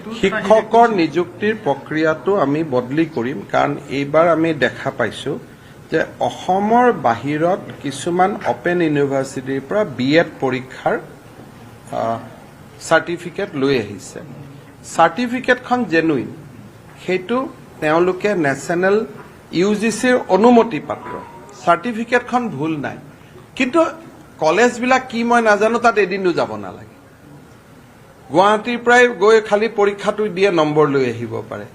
শিক্ষকৰ নিযুক্তিৰ প্ৰক্ৰিয়াটো আমি বদলি কৰিম, কাৰণ এইবাৰ আমি দেখা পাইছোঁ যে অসমৰ বাহিৰত কিছুমান অপেন ইউনিভাৰ্চিটিৰ পৰা বি এড পৰীক্ষাৰ চাৰ্টিফিকেট লৈ আহিছে। চাৰ্টিফিকেটখন জেনুইন, সেইটো তেওঁলোকে নেশ্যনেল ইউজিচিৰ অনুমতি পাত্ৰ, চাৰ্টিফিকেটখন ভুল নাই। কিন্তু কলেজবিলাক কি মই নাজানো, তাত এদিনো যাব নালাগে। গুৱাহাটীৰ পৰাই গৈ খালি পৰীক্ষাটো দিয়ে নম্বৰ লৈ আহিব পাৰে।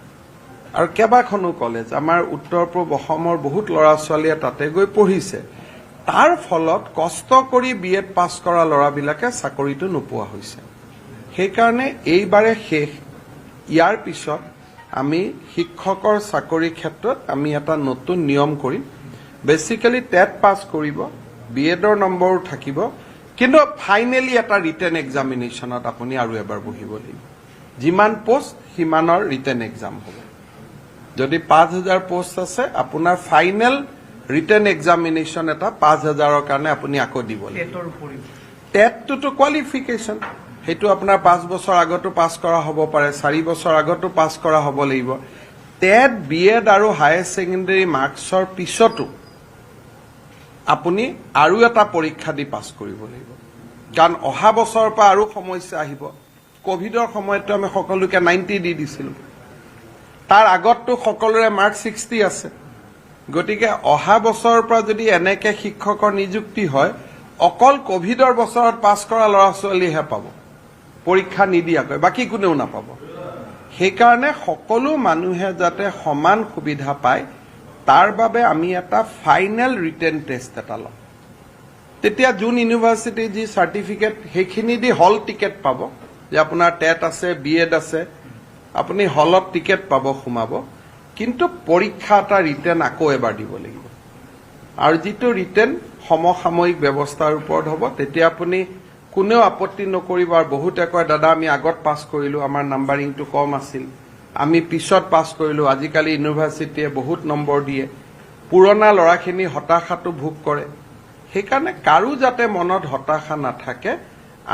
আৰু কেইবাখনো কলেজ আমাৰ উত্তৰ পূব অসমৰ বহুত ল'ৰা ছোৱালীয়ে তাতে গৈ পঢ়িছে। তাৰ ফলত কষ্ট কৰি বি এড পাছ কৰা ল'ৰাবিলাকে চাকৰিটো নোপোৱা হৈছে। সেইকাৰণে এইবাৰে শেষ। ইয়াৰ পিছত আমি শিক্ষকৰ চাকৰিৰ ক্ষেত্ৰত আমি এটা নতুন নিয়ম কৰিম। বেচিকেলি টেট পাছ কৰিব, বি এডৰ নম্বৰো থাকিব, কিন্তু ফাইনেলি এটা ৰিটেন এক্সামিনেশ্যনত আপুনি আৰু এবাৰ বহিব লাগিব। যিমান পোষ্ট সিমানৰ ৰিটেন এক্সাম হ'ব। যদি 5000 পোষ্ট আছে, আপোনাৰ ফাইনেল ৰিটেন এক্সামিনেশ্যন এটা 5000ৰ কাৰণে আপুনি আকৌ দিব লাগিব। টেটৰ উপৰিও? টেটটোতো কোৱালিফিকেশ্যন, সেইটো আপোনাৰ 5 বছৰ আগতো পাছ কৰা হ'ব পাৰে, 4 বছৰ আগতো পাছ কৰা হ'ব লাগিব। টেট, বি এড আৰু হায়াৰ ছেকেণ্ডেৰী মাৰ্কছৰ পিছতো আপুনি আৰু এটা পৰীক্ষা দি পাছ কৰিব লাগিব। কাৰণ অহা বছৰৰ পৰা আৰু সমস্যা আহিব। কভিডৰ সময়ততো আমি সকলোকে 90 দি দিছিলোঁ, তাৰ আগততো সকলোৰে মাৰ্ক 60 আছে। গতিকে অহা বছৰৰ পৰা যদি এনেকে শিক্ষকৰ নিযুক্তি হয়, অকল কভিডৰ বছৰত পাছ কৰা ল'ৰা ছোৱালীহে পাব পৰীক্ষা নিদিয়াকৈ, বাকী কোনেও নাপাব। সেইকাৰণে সকলো মানুহে যাতে সমান সুবিধা পায়, তাৰ বাবে আমি এটা ফাইনেল ৰিটেন টেষ্ট এটা ল'ম। তেতিয়া যোন ইউনিভাৰ্চিটিৰ যি চাৰ্টিফিকেট, সেইখিনি দি হল টিকেট পাব যে আপোনাৰ টেট আছে, বি এড আছে, আপুনি হলত টিকেট পাব, সোমাব। কিন্তু পৰীক্ষা এটা ৰিটেন আকৌ এবাৰ দিব লাগিব। আৰু যিটো ৰিটেন সমসাময়িক ব্যৱস্থাৰ ওপৰত হ'ব, তেতিয়া আপুনি কোনেও আপত্তি নকৰিব। আৰু বহুতে কয়, দাদা, আমি আগত পাছ কৰিলোঁ, আমাৰ নাম্বাৰিংটো কম আছিল, আমি পিছত পাছ কৰিলোঁ, আজিকালি ইউনিভাৰ্চিটিয়ে বহুত নম্বৰ দিয়ে। পুৰণা ল'ৰাখিনি হতাশাটো ভোগ কৰে। সেইকাৰণে কাৰো যাতে মনত হতাশা নাথাকে,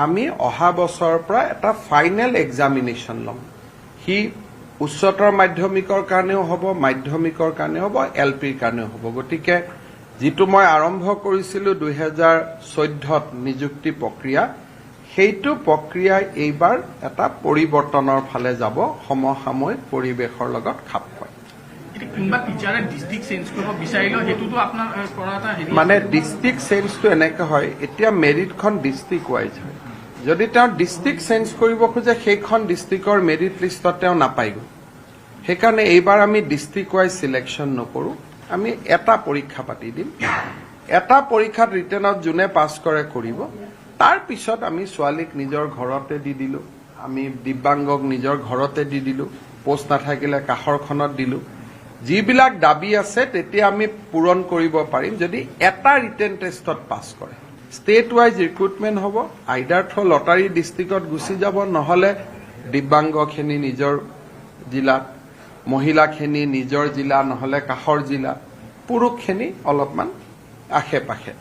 আমি অহা বছৰৰ পৰা এটা ফাইনেল এক্সামিনেশ্যন ল'ম। সি উচ্চতৰ মাধ্যমিকৰ কাৰণেও হ'ব, মাধ্যমিকৰ কাৰণেও হ'ব, এল পিৰ কাৰণেও হ'ব। গতিকে যিটো মই আৰম্ভ কৰিছিলোঁ 2014ত নিযুক্তি প্ৰক্ৰিয়া, সেইটো প্ৰক্ৰিয়া এইবাৰ এটা পৰিৱৰ্তনৰ ফালে যাব, সমসাময়িক পৰিৱেশৰ লগত খাপ খুৱাই। এতিয়া কোনোবা টিচাৰে ডিষ্ট্ৰিক্ট চেঞ্জ কৰিব বিচাৰিলেও সেইটোতো আপোনাৰ কৰা এটা হেৰি মানে ডিষ্ট্ৰিক্ট চেঞ্জটো এনেকে হয়, এতিয়া মেৰিটখন ডিষ্ট্ৰিক্ট ৱাইজ হয়। যদি তেওঁ ডিষ্ট্ৰিক্ট চেঞ্জ কৰিব খোজে, সেইখন ডিষ্ট্ৰিক্টৰ মেৰিট লিষ্টত তেওঁ নাপায়গৈ। সেইকাৰণে এইবাৰ আমি ডিষ্ট্ৰিক্ট ৱাইজ চিলেকশ্যন নকৰোঁ। আমি এটা পৰীক্ষা পাতি দিম। এটা পৰীক্ষাত ৰিটেনত যোনে পাছ কৰে কৰিব। তাৰপিছত আমি ছোৱালীক নিজৰ ঘৰতে দি দিলোঁ, আমি দিব্যাংগক নিজৰ ঘৰতে দি দিলোঁ, পোষ্ট নাথাকিলে কাষৰখনত দিলোঁ। যিবিলাক দাবী আছে, তেতিয়া আমি পূৰণ কৰিব পাৰিম যদি এটা ৰিটেন টেষ্টত পাছ কৰে। ষ্টেট ৱাইজ ৰিক্ৰুটমেণ্ট হ'ব, আইডাৰ থ্ৰ লটাৰী ডিষ্ট্ৰিক্টত গুচি যাব, নহ'লে দিব্যাংগখিনি নিজৰ জিলাত, মহিলাখিনি নিজৰ জিলা নহ'লে কাষৰ জিলা, পুৰুষখিনি অলপমান আশে পাশে।